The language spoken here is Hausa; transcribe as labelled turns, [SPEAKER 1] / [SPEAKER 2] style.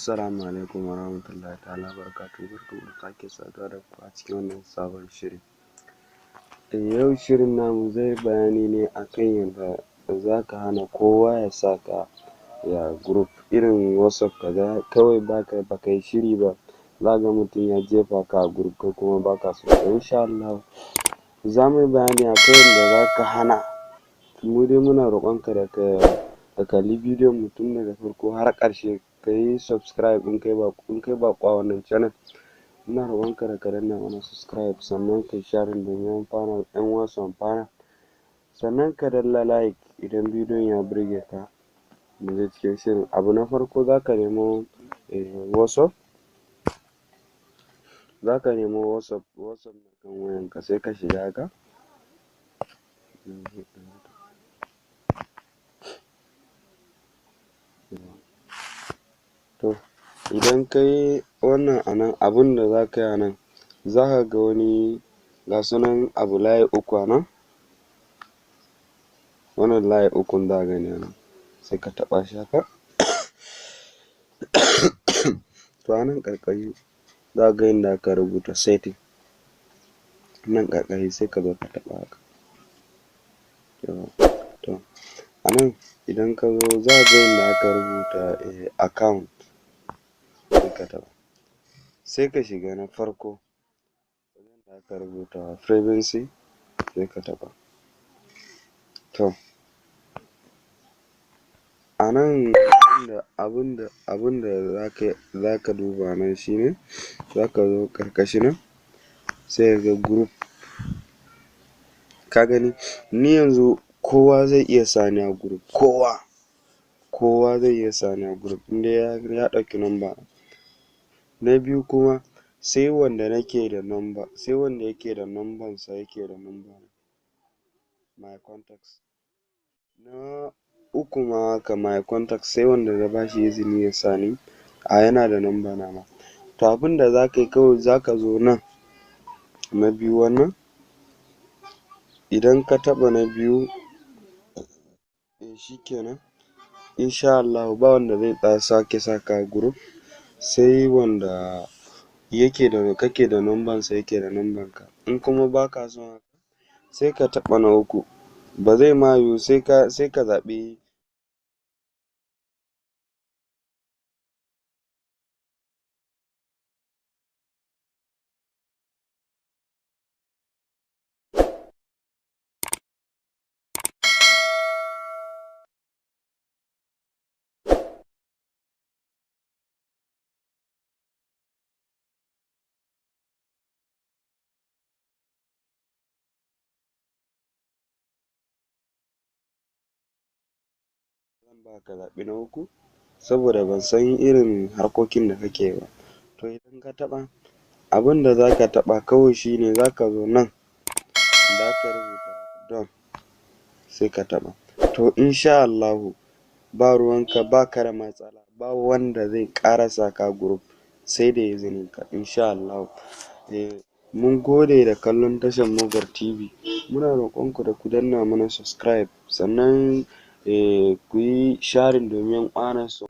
[SPEAKER 1] Assalamu alaikum warahmatullahi ta'ala wabarakatuhu. Barkanmu da sake saduwa da ku a cikin wannan sabon shiri. Yau shirin namu zai bayani ne akan yadda zaka hana kowa ya saka ya group irin WhatsApp, kaga kawai baka yi shiri ba, zaka ga mutum ya jefa ka a group, kai kuma baka so. To, insha Allahu zamu yi bayani akan yadda zaka hana. Mu dai muna roƙon ka da ka kalli bidiyon mu tun daga farko har ƙarshe, ka yi subscribe in kai baƙo a wannan channel. Muna roƙon ka da ka danna mana subscribe, sannan ka yi sharing domin amfana ƴan uwa su amfana, sannan ka danna like idan bidiyon ya burge ka. Mu je cikin shirin. Abu na farko, zaka nemo WhatsApp, zaka nemo WhatsApp na kan wayanka, sai ka shiga haka. To, idan kayi wannan a nan, abunda zaka yi a nan, zaka ga wani, ga su nan abu layi uku a nan. Wannan layi ukun zaka gani a nan, sai ka taɓa shi haka. To, a nan ƙarƙashi zaka ga inda aka rubuta setting, nan ƙarƙashi, sai ka zo ka taɓa haka. To, a nan idan ka zo, zaka ga inda aka rubuta account, sai ka taɓa, sai ka shiga na farko inda aka rubuta privacy, sai ka taɓa. To, a nan inda abunda zaka duba nan shine, zaka zo ƙarƙashi nan, sai ka ga group. Ka gani, ni yanzu kowa zai iya sani a group, kowa zai iya sani a group in dai ya ɗauki number na. Na biyu kuma, sai wanda nake da number, sai wanda yake da number sa yake da number na, my contacts. Na uku ma haka, my contacts, sai wanda na bashi izini ya sani a yana da number na ma. To, abunda zaka yi kawai, zaka zo nan na biyu wannan. Idan ka taɓa na biyu, shikenan, insha Allahu ba wanda zai sake saka a group sai wanda yake da kake da number sa, yake da number ka. In kuma baka son haka, sai ka taɓa na uku. Ba zai ma yiwu, sai ka zaɓi. Zan baka zaɓi na uku saboda ban san irin harkokin da kake ba. To, idan ka taɓa, abunda zaka taɓa kawai shine zaka zo nan inda aka rubuta done, sai ka taɓa. To, insha Allahu ba ruwanka, baka da matsala, ba wanda zai ƙara saka group sai da izinin ka, insha Allahu. Mun gode da kallon tashar Mogar TV. Muna roƙon ku da ku danna mana subscribe, sannan kuyi sharing domin ƴan uwa su.